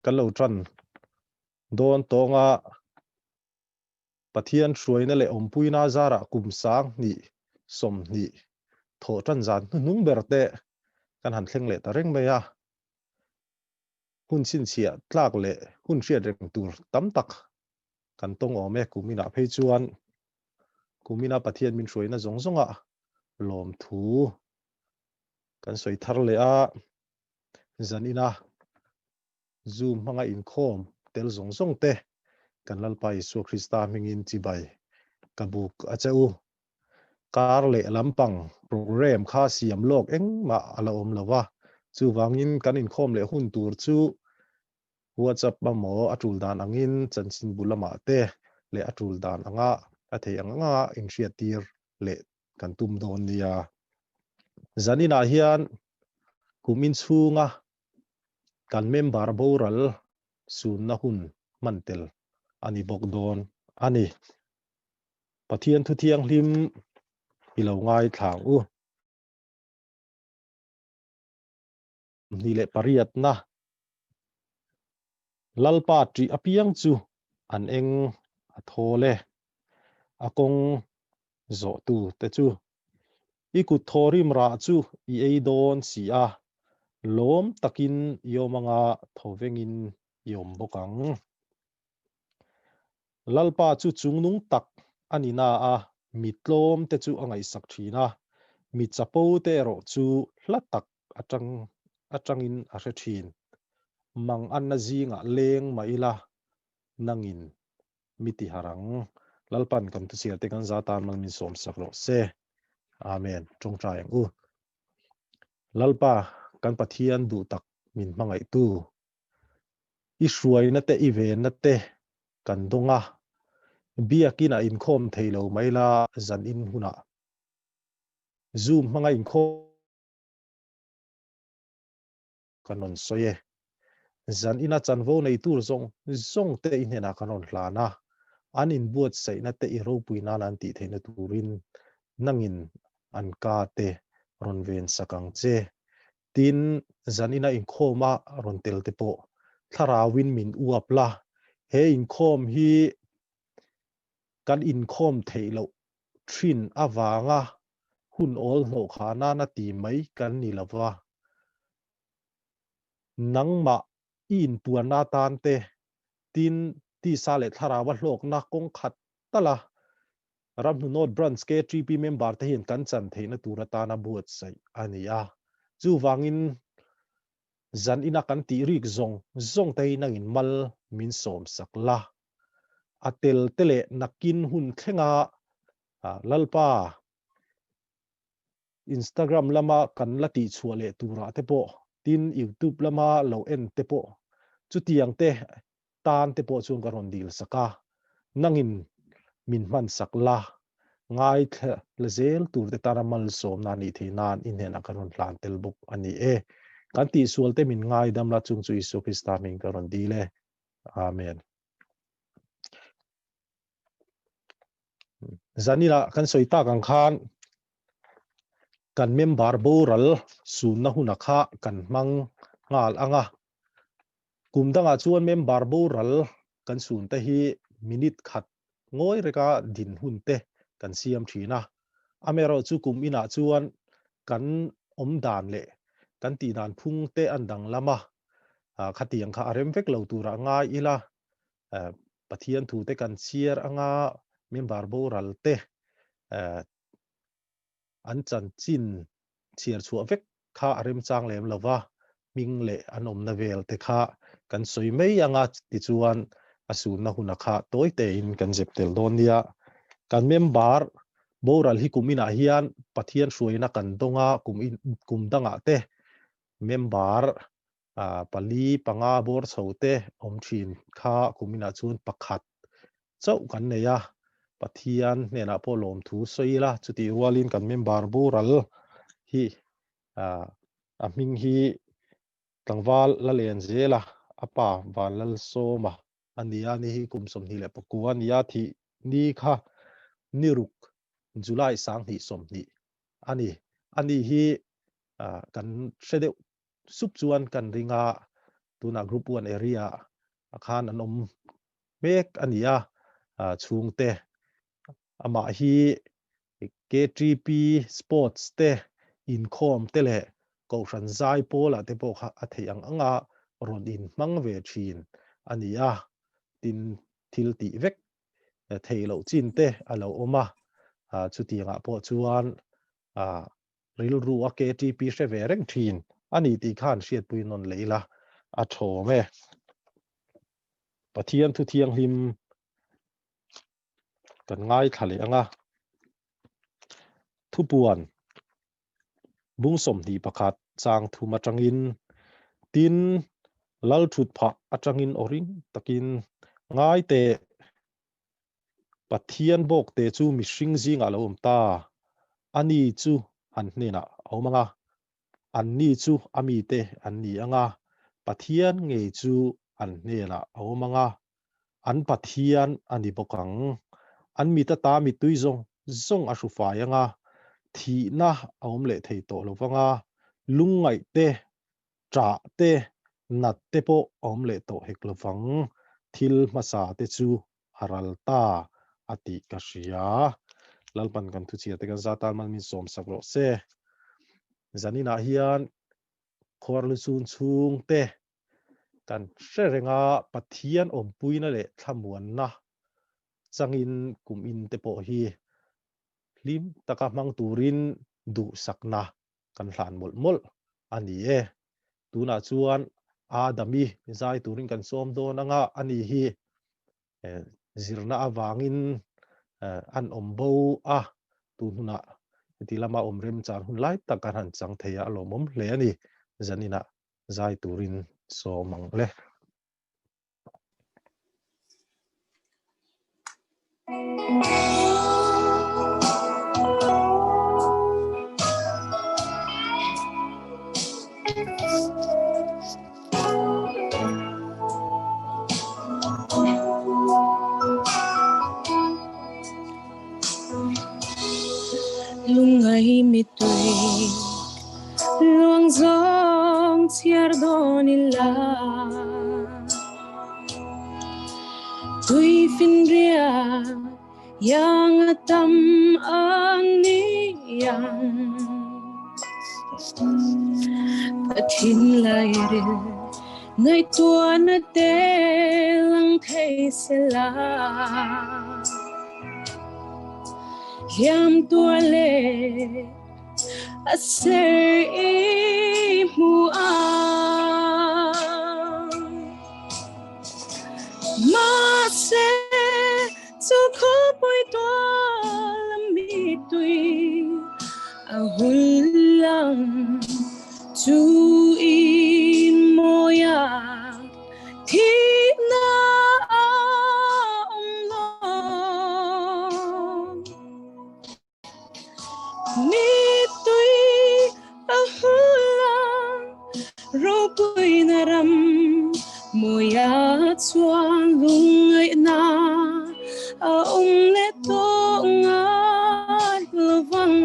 Kan lo tan dawn tawnga Pathian hruaina leh awmpuina zarah kum 2020 thawh tan zan hnuhnung ber te kan han thleng leh ta reng mai a. Hun chhinchhiah tlak leh hun hriat reng tur tam tak kan tawng awm e. Kuminah phei chuan kumina Pathian min hruaina zawng zawnga lawmthu kan sawi thar leh a. Zanina Zoom hmanga inkhawm tel zawng zawng te kan Lalpa Isua Krista hmingin chibai ka buk a che u. Kar leh lampang program kha siam lawk engmah a la awm lo va, chuvangin kan inkhawm leh hun tur chu WhatsApp emaw a tul dan angin chanchinbu lamah te leh a tul dan anga a theih ang anga inhriattir leh kan tum dawn nia. Zaninah hian kum inchhunga kan member boral sunna hun hman tel a ni bawk dawn a ni. Pathian thu thianghlim i lo ngaithla ang u. 28na Lalpa ṭih apiang chu an eng a thawl e, a kawng zawhtu te chu. I kut thawrim rah chu i ei dawn si a, lawm takin i awm anga thawvengin i awm bawk ang. Lalpa chu chungnung tak a ni na a, mi tlawm te chu a ngaihsak thin a, mi chapo te erawh chu hla tak atang atangin a hre thin. Mang anna zingah leng mah ila, nangin mi ti harh ang. Lalpan kan thuchhiar te kan za tan mal min sawm sak rawh se. Amen. Tawngtai ang u. Lalpa kan Pathian duh tak min hmangaihtu. I hruaina te i venna te kan dawng a, biakin a inkhawm thei lo mai la zan in hunah Zoom hmanga inkhawm kan rawn sawi e. Zan ina chanvo nei tur zawng zawng te i hnenah kan rawn hlan a, an inbuatsaihna te i ropui nan an tih theihna turin nangin an ka te rawn ven sak ang che. Tin, zanina inkhawma rawn tel te pawh thlarauin min uap la, he inkhawm hi kan inkhawm theih loh thin avanga hun awl hnawh khah nana ti mai kan ni lo va. Nangmah i inpuanna atan te, tin, tisa leh thlaraua hlawkna kawng khat tala Ramhnu North Branch KTP member te hian kan chan theihna tur atana buatsaih a ni a. Chuvangin zan ina kan tih rik zawng zawng te hi nangin mal min sawm sak la. A tel te leh nakin hun thlenga Lalpa Instagram lama kan la tihchhuah leh turah te pawh, tin YouTube lama lo en te pawh chutiang te tan te pawh chuan ka rawn dil sak a, nangin min hman sak la, ngaithla la zel tur te tana malsawmna a nih theih nan i hnenah ka rawn hlan tel bawk a ni e. Kan tihsual te min ngaidam la, chung chu Isua Krista hming ka rawn dil e. Amen. Zanina kan sawi tak ang khan kan member boral sunna huna kha kan hmang nghal anga. Kum dangah chuan member boral kan sun te hi minute khat ngawi reka din hun te kan siam thin a. Amaherawhchu kum inah chuan kan awm dan leh kan tih dan phung te an danglam a, khatiang kha a rem vek lo turah ngai ila Pathian thu te kan chhiar anga member boral te an chanchin chhiar chhuah vek kha a remchang lem lo va, hming leh an awmna vel te kha kan sawi mai anga tichuan a sunna huna kha tawi tein kan zep tel dawn nia. Kan member boral hi kum inah hian Pathian hruaina kan dawng a, kum in kum dangah te member pali panga bawr chho te awm thin kha kum inah chuan pakhat chauh kan nei a, Pathian hnenah pawh lawmthu sawi ila, chutih rualin kan member boral hi a hming hi tlangval la len zel a, a pa Vanlalsawma a ni a, ni hi kum 29 a ni a, thih ni kha ni ruk July 2020 a ni. Ani hi kan hre deuh sup chuan kan ring a. Tunah Group 1 area ah khan an awm mek a ni a, chhungte amah hi KTP Sports te inkhawm te leh Kohhran zai pawlah te pawh kha a theih ang anga rawn inhmang ve thin a ni a, tin thil tih vek theih loh chin te a lo awm a, chutiangah pawh chuan rilru a KTP hre ve reng thin a ni tih khan hriatpui nawn leh ila a thawm e. Pathian thu thianghlim kan ngaithla leh ang a, thupuan bung 21 chang thum atangin tin lal thut phah atangin aw ring takin ngai teh Pathian bawkte chu mihring zingah a lo awm ta, ani chu an hnenah a awm ang a, anni chu a mite an ni ang a, Pathian ngei chu an hnenah a awm ang a, an Pathian a ni bawk ang. An mit ata mittui zawng zawng a hru fai ang a, thihna a awm leh thei tawh lo vang a, lungngaih te, ṭah te, nat te pawh a awm leh tawh hek lo vang, thil hmasa te chu a ral ta a tih ka hria. Lalpan kan thuchhia te kan zat tan min sawm sak rawh se. Zaninah hian khuarlu chhung chhung te kan hre reng a, Pathian awmpuina leh thlamuanna changin kum in te pawh hi hlim taka hmang turin duhsakna kan hlan mawlh mawlh a ni e. Tunah chuan Adami zai turin kan sawm dawn anga a ni hi zirna avangin an awm bo a, tun hunah heti lama awm remchan hun lai tak kan han chang thei a, a lawmawm hle a ni. Zaninah zai turin sawm ang le. Lungngai mittui luang zawng chhiar dawn ila Tui finria yang a tam a ni ang Ka thinlai ril ngaihtuahna te lang thei sela Hliam tuar leh a ser i hmu ang. Mahse chu khawpui tual a mittui a hul lang chu in mawi a thihna a awm lo. Mittui a hul a, ropuina ram mawia chuan lungngaihna a awm leh tawh ngai lovang.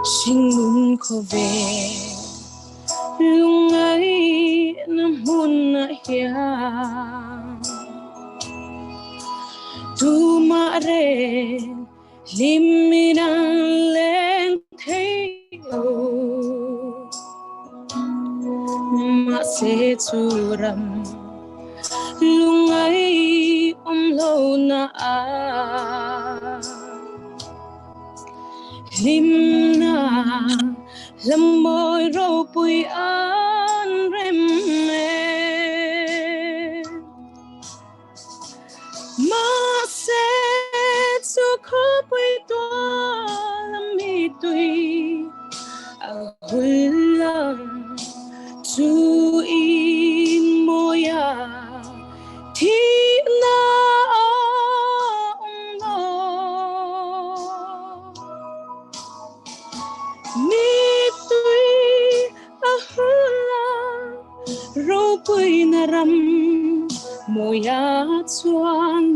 Hringnun khawvel lungngaihna hmunah hian tumah reng hlimin an leng thei lo. Mahse chu ram lungngaih awm lo na ah Hlimna lammawi ropui an rem e. Mahse chu khawpui tual a mittui a hul lang chu in mawi a thihna a awm lo. Mittui a hul a, ropuina ram mawia chuan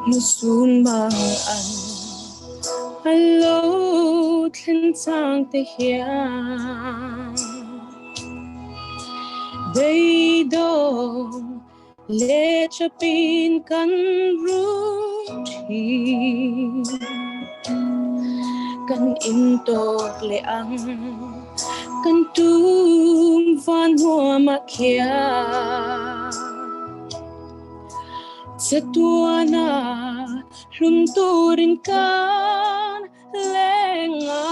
Lusun mang an a lo thlen chang te hian beidawng leh chapin kan rum thin. Kan intawk leh ang kan tum van nuamah khian. Chatuana hlum turin kan leng a.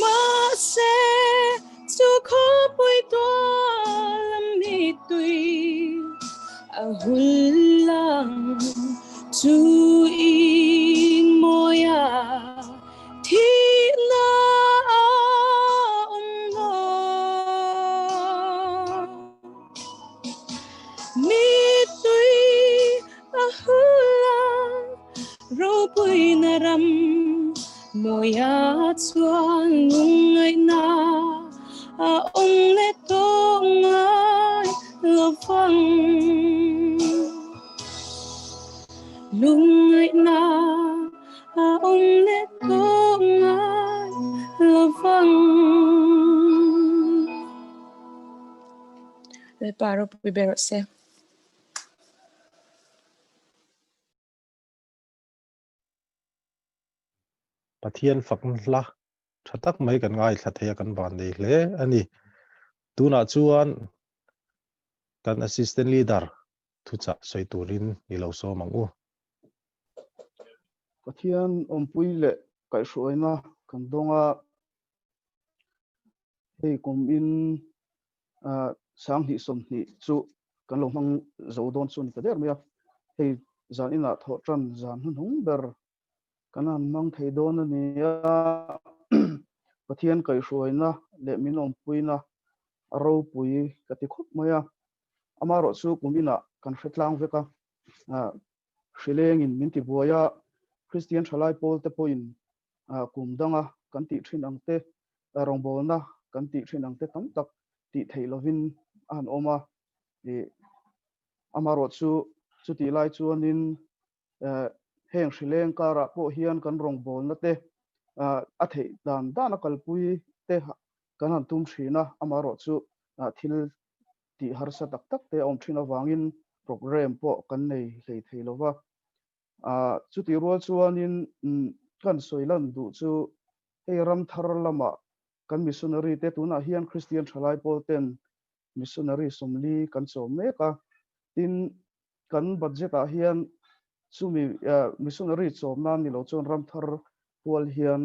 Mahse, chu khawpui tual a mittui a hul lang chu in mawi a. Thihna a awm lo. Mittui a hul a, ropuina ram mawia chuan lungngaihna a awm leh tawh ngai lo vang. Lungngaihna a awm leh tawh ngai lo vang. Lalpa ropui ber rawh se. Pathian fakna hla tha tak mai kan ngaithla thei a, kan van nei hle a ni. Tunah chuan kan Assistant Leader thuchah sawi turin i lo sawm ang u. Pathian awmpui leh kaihhruaina kan dawng a, hei kum in 2020 chu kan lo hmang zo dawn chu a ni ta der mai a, hei zan inah thawh tan zan hnuhnung ber kan han hmang thei dawn a ni a, Pathian kaihhruaina leh min awmpuina a ropui ka ti khawp mai a, amaherawhchu kum inah kan hre tlang vek a, Hrilengin min ti buai a, Kristian thalai pawl te pawhin kum danga kan tih thin ang te, rawngbawlna kan tih thin ang te tam tak tih theih lovin a han awm a. Amaherawh chu chutih lai chuanin heng hrileng karah pawh hian kan rawngbawlna te a theih dan dan a kalpui te kan han tum thin a, amaherawh chu thil tih harsa tak tak te a awm thin avangin program pawh kan nei hlei thei lo va. Chutih rual chuanin kan sawi lan duh chu hei ram thar lamah kan missionary te tunah hian Kristian thalai pawl ten missionary 40 kan chawm mek a, tin kan budget ah hian chumi missionary chawm nan ni lo chuan ram thar pual hian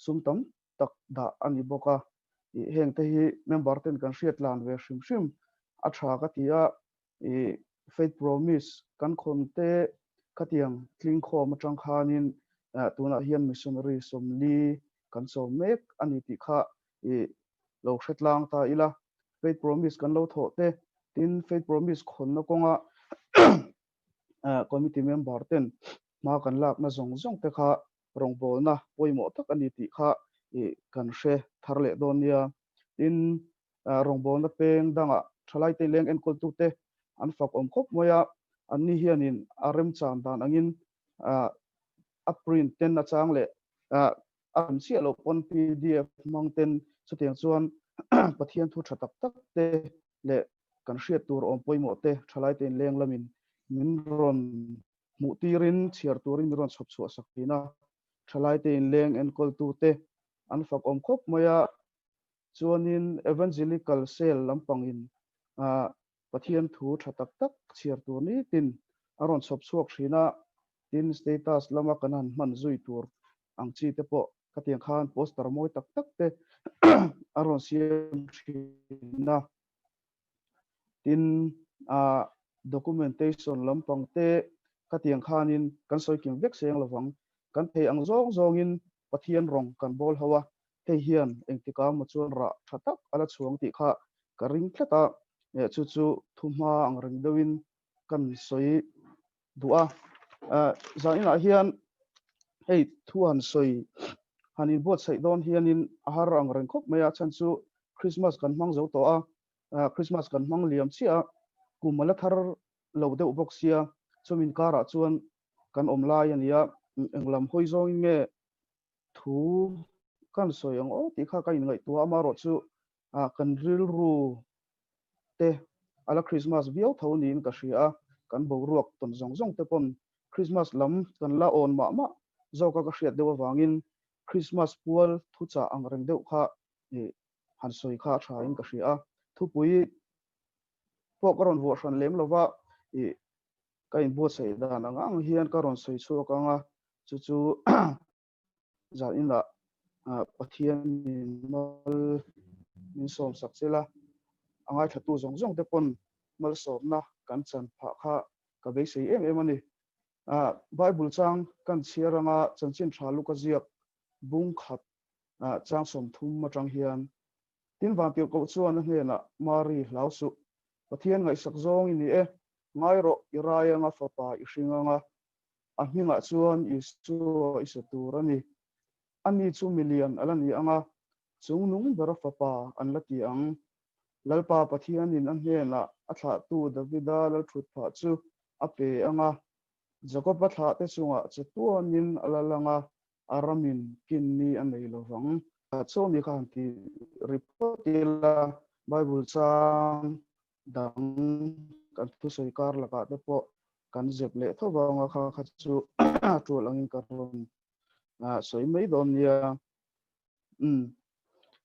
sum tam tak dah a ni bawk a, ih heng te hi member ten kan hriat lan ve hrim hrim a tha ka ti a, ih faith promise kan khawn te khatiang tling khawm atang khanin tunah hian missionary 40 kan chawm mek a ni tih kha ih lo hre tlang ta ila, faith promise kan lo thawh te tin faith promise khawnna kawnga committee member ten hma kan lakna zawng zawng te kha rawngbawlna pawimawh tak a ni tih kha kan hre thar leh dawn nia. Tin, rawngbawlna peng dangah thalaite leng enkawltute an fak awm khawp mai a, anni hianin a remchan dan angin a print ten a chang leh a rem chiah loh pawn pdf hmang ten chutiang chuan Pathian thu tha tak tak te leh kan hriat tur awm pawimawh te thalaite inleng lamin min rawn Hmuh tirin chhiar turin min rawn chhawp chhuah sak thin a, thalaite inleng enkawltute an fak awm khawp mai a, chuanin Evangelical Cell lampangin Pathian thu tha tak tak chhiar tur nitin a rawn chhawp chhuak thin a, tin status lama kan han hman zui tur ang chi te pawh khatiang khan poster mawi tak tak te a rawn siam thin a. Tin, documentation lampang te khatiang khanin kan sawi kim vek seng lovang. Kan thei ang zawng zawngin Pathian rawng kan bawl ho a, hei hian engtika maw chuan rah tha tak a la chhuang tih kha ka ring tlat a, chu chu thuhma ang reng deuhin kan sawi duh a. Zaninah hian hei thu han sawi han inbuatsaih dawn hianin a har ang reng khawp mai a, chhan chu Christmas kan hmang zo tawh a, Christmas kan hmang liam chiah a. Kum a la thar lo deuh bawk sia, chumi inkarah chuan kan awm lai a nia, englam hawi zawngin nge thu kan sawi ang aw tih kha ka inngaihtuah a, amaherawh chu kan rilru te a la Krismas viau tho niin ka hria a, kan boruak tawn zawng zawng te pawn Krismas lam kan la awn mah mah zawka ka hriat deuh avangin Krismas pual thuchah ang reng deuh kha han sawi kha a tha in ka hria a, thupui pawh ka rawn vuah hran lem lova ih ka inbuatsaih dan ang ang hian ka rawn sawi chhuak ang a, chu chu zan inah Pathian min mal min sawm sak chel a, a ngaithlatu zawng zawng te pawn malsawmna kan chan phah kha ka beisei em em a ni. Bible chang kan chhiar anga chanchin tha luka ziak bung khat chang 30 atang hian Tin Vantirhkoh chuan a hnenah, Mari, hlau suh. Pathian ngaihsak zawng i ni e. Ngai rawh, i rai anga fapa i hring anga. A hmingah chuan Isua i sa tur a ni. Ani chu milian a la ni anga, chungnung bera fapa an la ti ang. Lalpa Pathianin a hnenah a thlahtu Davida lalthutphah chu a pe anga, Jakoba thlahte chungah chatuanin a la lang a, a ramin kin ni a nei lo vang. Chaw mi kha han ti report ila, Bible chang dang kan thusawi kar lakah te pawh kan zep leh tho vang a, kha kha chu tul angin ka rawn sawi mai dawn nia. Umm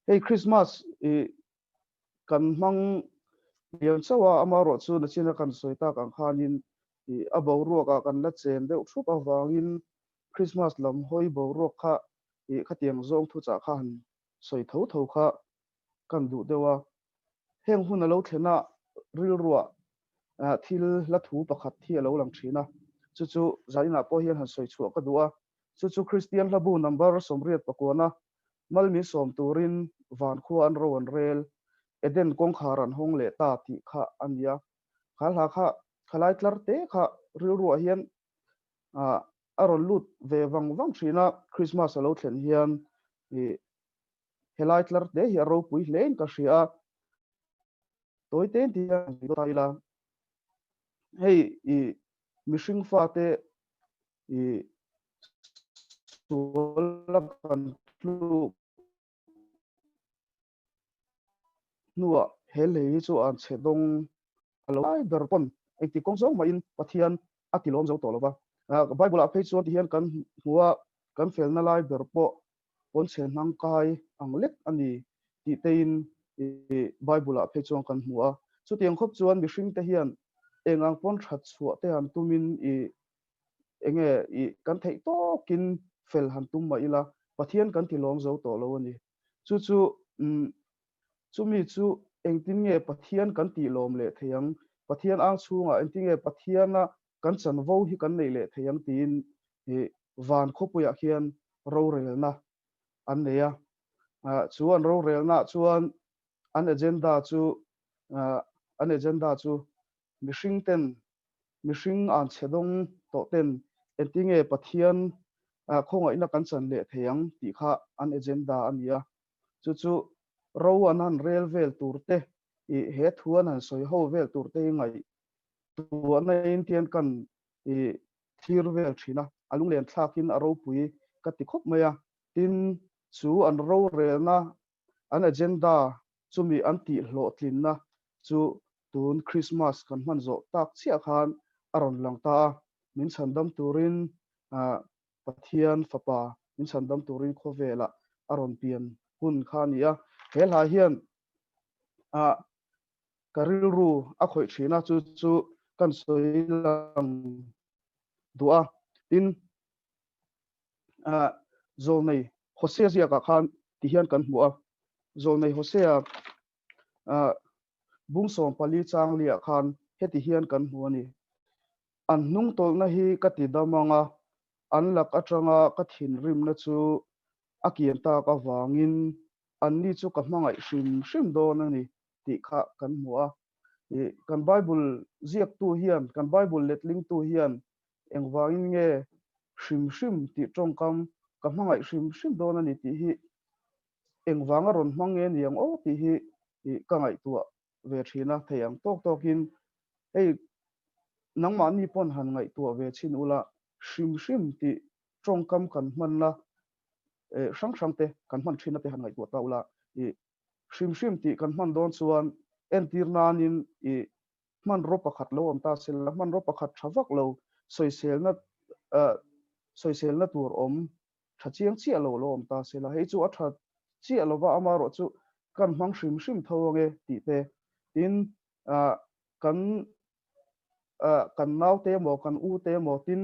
hei Christmas i kan hmang liam chauh a, amaherawh chu nachina kan sawi tak ang khanin i a boruakah kan la chen deuh thup avangin Christmas lam hawi boruak kha i khatiang zawng thuchah kha han sawi tho tho kha kan duh deuh a. Heng hun a lo thlen a, rilruah thil hla thu pakhat hi a lo lang thin a, chu chu zaninah pawh hian han sawi chhuah ka duh a, chu chu Kristian hlabu number 89 mal min sawm turin van khua an ro an rel, Eden kawngkhar an hawng leh ta tih kha a ni a. Kha hla kha khalai tlar te kha rilruah hian a rawn lut ve vang vang thin a, Christmas a lo thlen hian helai tlar te hi a ropui hle in ka hria a, tawi te in ti hian zui ta ila, hei i mihring fate i sual a kan tluk hnuah he lei hi chu an chhe dawng a lo lai ber pawn engti kawng zawng mahin Pathian a ti lawm zo tawh lo va. Bible ah phei chuan tihian kan hmu a, kan felna lai ber pawh pawn chhe hnang kai ang lek a ni tih tein Bible ah phei chuan kan hmu a. Chutiang khawp chuan mihring te hian eng ang pawn that chhuah te han tumin i enge i kan theih tawkin fel han tum mah ila Pathian kan ti lawm zo tawh lo a ni. Chu chu chumi chu engtin nge Pathian kan tih lawm leh thei ang, Pathian ang chhungah engtin nge Pathiana kan chanvo hi kan neih leh thei ang tiin van khawpuiah khian rorelna an nei a. Chu an rorelnaah chuan an agenda chu an agenda chu mihring ten mihring an chhe dawng tawh ten engtin nge Pathian khawngaihna kan chan leh thei ang tih kha an agenda a ni a. Chu chu ro an han rel vel tur te, i he thu an han sawi ho vel tur te hi ngaihtuahna in tian kan i thlir vel thin a, a lunglen thlakin a ropui ka ti khawp mai a. Tin, chu an rorelna, an agenda chumi an tih hlawhtlinna chu tun Krismas kan hman zawh tak chiah khan a rawn lang ta a, min chhandam turin Pathian fapa min chhandam turin khawvelah a rawn pian hun kha a ni a. He hla hian ka rilru a khawih thin a, chu chu kan sawi lang duh a. Tin, Zawlnei Hosea ziakah khan ti hian kan hmu a, Zawlnei Hosea bung 14 chang liah khan heti hian kan hmu a ni. An hnung tawlhna hi ka ti dam ang a, an lak atanga ka thinrimna chu a kian tak avangin anni chu ka hmangaih hrim hrim dawn a ni tih kha kan hmu a. Kan Bible ziaktu hian, kan Bible letlingtu hian engvangin nge hrim hrim tih tawngkam ka hmangaih hrim hrim dawn a ni tih hi engvanga rawn hmang nge ni ang aw tih hi ka ngaihtuah ve thin a, thei ang tawk tawkin. Hei nangmahni pawn han ngaihtuah ve chhin ula, hrim hrim tih tawngkam kan hmanna hrang hrang te kan hman thinna te han ngaihtuah ta ula, i hrim hrim tih kan hman dawn chuan entir nanin i hmanraw pakhat lo awm ta se la, hmanraw pakhat tha vak lo sawiselna sawiselna tur awm tha chiang chiah lo lo awm ta se la, hei chu a tha chiah lova amaherawh chu kan hmang hrim hrim tho ange tih te, tin kan kan naute emaw kan ute emaw tin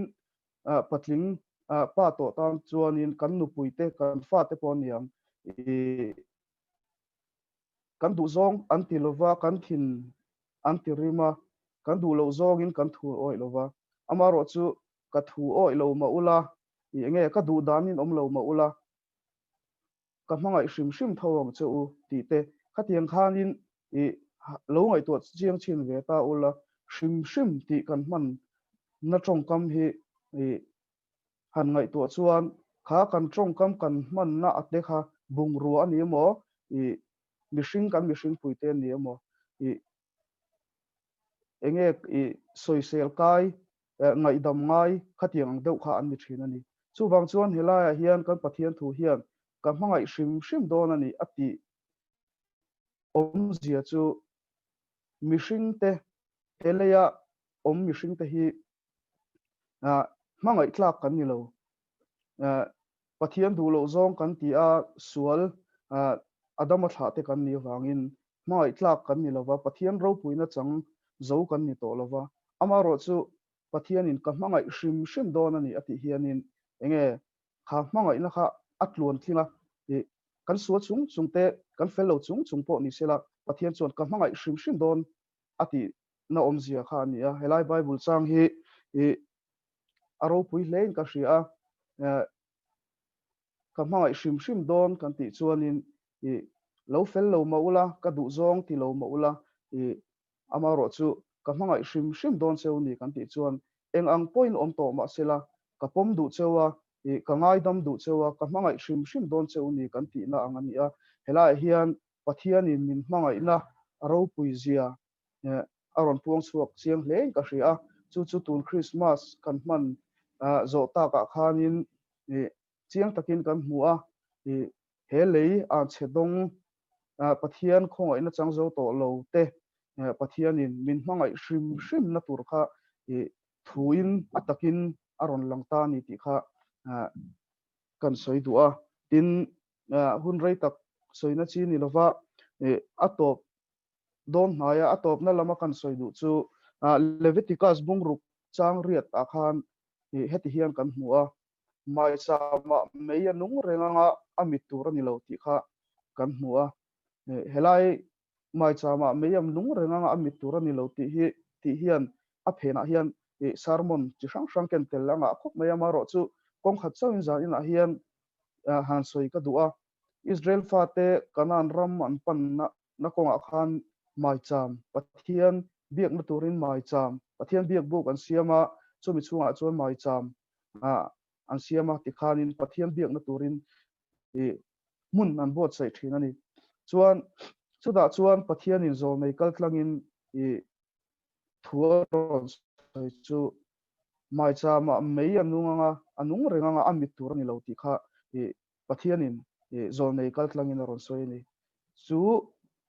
patling pa tawh tan chuanin kan nupui te kan fate pawh a ni ang i kan duh zawng an ti lova kan thin an ti rim a, kan duh loh zawngin kan thu awih lova amaherawh chu ka thu awih lo mah ula i enge ka duh danin awm lo mah ula ka hmangaih hrim hrim tho ang che u tih te khatiang khanin i lo ngaihtuah chiang chin ve ta ula hrim hrim tih kan hman na tawngkam hi i han ngaihtuah chuan kha kan tawngkam kan hman na a te kha bungrua a ni emaw i mihring kan mihring pui te a ni emaw i enge i sawisel kai ngaihdam ngai khatiang ang deuh kha an ni thin a ni. Chuvang chuan helaiah hian kan Pathian thu hian ka hmangaih hrim hrim dawn a ni a tih awmzia chu mihringte he leia awm mihringte hi hmangaih tlak kan ni lo. Pathian duh loh zawng kan ti a, sual Adama thlah te kan nih avangin hmangaih tlak kan ni lova, Pathian ropuina chang zo kan ni tawh lova. Amaherawh chu Pathianin ka hmangaih hrim hrim dawn a ni a tih hianin enge kha hmangaihna kha a tluan tling a, kan sual chung chung te, kan fel lo chung chung pawh ni sela Pathian chuan ka hmangaih hrim hrim dawn a tihna awmzia kha a ni a. Helai Bible chang hi a ropui hlein ka hria a, ka hmangaih hrim hrim dawn kan tih chuanin i lo fel lo mah ula, ka duh zawng ti lo mah ula, i amaherawh chu ka hmangaih hrim hrim dawn cheu ni kan tih chuan eng ang pawhin awm tawh mah sela ka pawm duh cheu a, i ka ngaidam duh cheu a, ka hmangaih hrim hrim dawn cheu ni kan tihna ang a ni a. Helaiah hian Pathianin min hmangaihna a ropui zia a rawn puang chhuak chiang hlein ka hria a, chu chu tun Krismas kan hman zawh takah khanin chiang takin kan hmu a, he lei anchhe dawng Pathian khawngaihna chang zo tawh lo te Pathianin min hmangaih hrim hrim na tur kha thuin a takin a rawn lang ta a ni tih kha kan sawi duh a, tin hun rei tak sawina chi ni lova a tawp dawn hnaia a tawpna lama kan sawi duh chu Leviticus bungruk chang riat ah khan heti hian kan hmu a, Maichama mei a nung reng anga a mit tur a ni lo tih kha kan hmu a. Helai Maichama mei a nung reng anga a mit tur a ni lo tih hi tih hian a phenah hian sermon chi hrang hrang ken tel a ngah khawp mai a, amaherawh chu kawng khat chauhin zan inah hian han sawi ka duh a. Israel fate Canaan ram an panna na kawngah khan maicham Pathian biakna turin maicham Pathian biak buk an siam a, chumi chhungah chuan maicham an siam a tikhanin Pathian biakna turin hmun an buatsaih thin a ni. Chuan chutah chuan Pathianin zawlnei kaltlangin thu a rawn sawi chu maichama mei a nung anga a nung reng anga a mit tur a ni lo tih kha Pathianin zawlnei kaltlangin a rawn sawi a ni. Chu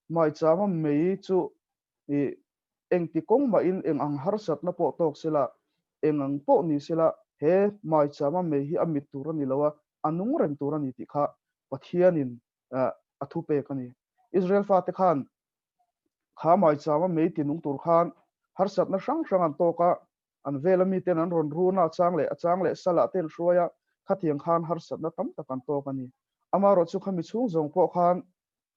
maichama mei chu engti kawng mahin eng ang harsatna pawh tawk sela, eng ang pawh ni sela, he maichama mei hi a mit tur a ni lo a, a nung reng tur a ni tih kha Pathianin a thupek a ni. Israel fate khan kha maichama mei ti nung tur khan harsatna hrang hrang an tawk a, An vela miten an rawn run a, a chang leh a chang leh salah te an hruai a, khatiang khan harsatna tam tak an tawk a ni. Amaherawh chu khami chhung zawng pawh khan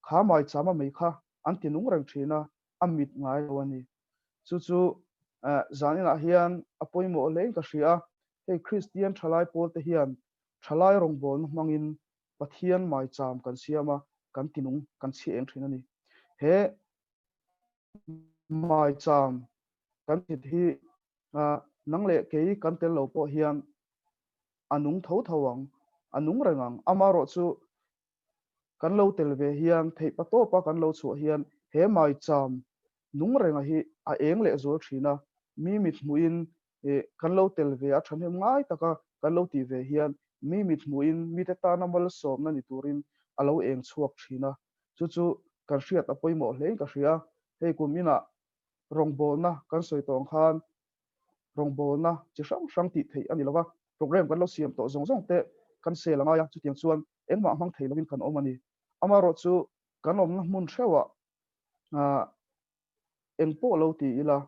kha maicham a mei kha an ti nung reng thin a, a mit ngai lo a ni. Chu chu zan inah hian a pawimawh hlein ka hria a, hei Kristian thalai pawl te hian thalai rawngbawlna hmangin Pathian maicham kan siam a, kan ti nung, kan chhi eng thin a ni. He maicham kan thit hi nang leh kei kan tel lo pawh hian a nung tho tho ang, a nung reng ang. Amaherawh chu kan lo tel ve hian theih patawpa kan lo chhuah hian he maicham nung renga hi a eng leh zual thin a, mi mit hmuhin kan lo tel ve a, thahnem ngai taka kan lo tih ve hian mi mit hmuhin mite tana malsawmna ni turin a lo eng chhuak thin a, chu chu kan hriat a pawimawh hlein ka hria. Hei kum inah rawngbawlna kan sawi tawh ang khan rawngbawlna chi hrang hrang tih theih a ni lo va, program kan lo siam tawh zawng zawng te kan sel a ngai a, chutiang chuan engmah hmang thei lovin kan awm a ni. Amaherawhchu kan awmna hmun hreuhah eng pawh lo ti ila,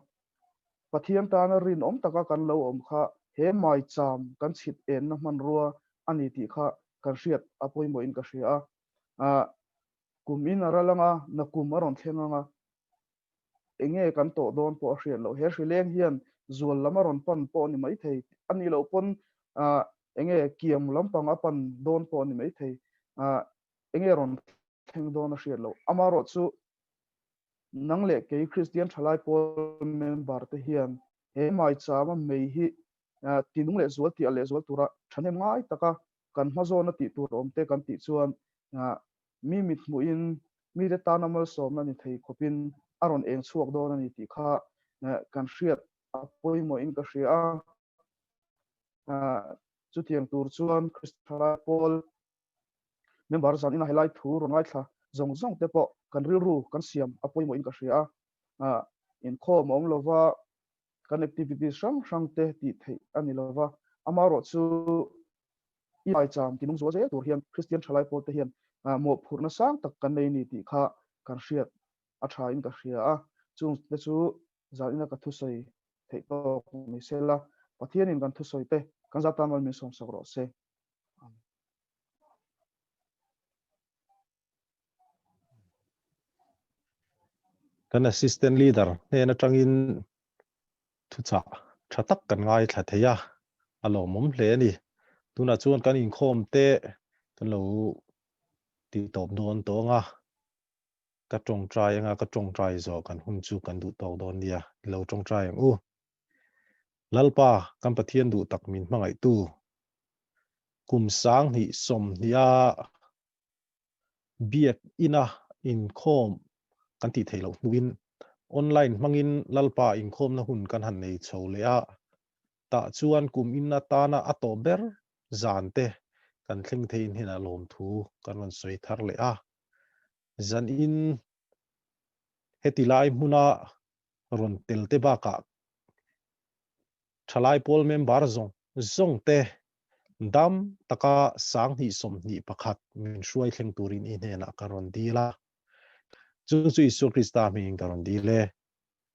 Pathian tana rinawm taka kan lo awm kha he maicham kan chhit enna hmanrua a ni tih kha kan hriat a pawimawhin ka hria a. Kum in a ral anga, na kum a rawn thleng anga, enge kan tawh dawn pawh a hriat loh. He hrileng hian zual lam a rawn pan pawh a ni maithei, a nih loh pawn enge kiam lampang a pan dawn pawh a ni maithei, enge rawn thleng dawn a hriat loh. Amaherawh chu nang leh kei Kristian thalai pawl member te hian he maichama mei hi tinung leh zual tih a leh zual tura thahnem ngai taka kan hmazawna tih tur awm te kan tih chuan mi mit hmuhin mite tana malsawmna ni thei khawpin a rawn eng chhuak dawn a ni tih kha kan hriat a pawimawhin ka hria a. Chutiang tur chuan Kristian thalai pawl member zan ina helai thu rawn ngaithla zawng zawng te pawh kan rilru kan siam a pawimawhin ka hria a. Inkhawm a awm lova, kan activities hrang hrang te tih theih a ni lova, amaherawh chu i maicham tinung zual zel tur hian Kristian thalai pawl te hian mawhphurhna sang tak kan nei a ni tih kha kan hriat a tha in ka hria a, chung te chu zan ina ka thusawi theih tawk ni sela, Pathianin kan thusawi te kan zat tan min sawmsak rawh se. Amen. Kan assistant leader hnen atangin thuchah tha tak kan ngaithla thei a, a lawmawm hle a ni. Tunah chuan kan inkhawm te kan lo ti tawp dawn tawng a, ka tawngtai anga ka tawngtai zawh kan hun chu kan duh tawk dawn nia, i lo tawngtai ang u. Lalpa, kan Pathian duh tak min hmangaihtu, kum 20 sawmhnih a biak ina inkhawm kan tih theih loh hnuin online hmangin Lalpa inkhawmna hun kan han nei chho leh a, tah chuan kum in atana a tawp ber zan te kan thleng theiin hnenah lawmthu kan rawn sawi thar leh a. Zan in heti lai hmuna rawn tel te bakah Thalai pawl member zawng zawng te dam taka 2021 min hruai thleng turin i hnenah ka rawn dil a. Chu chu Isua Krista hmingin ka rawn dil e.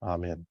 Amen.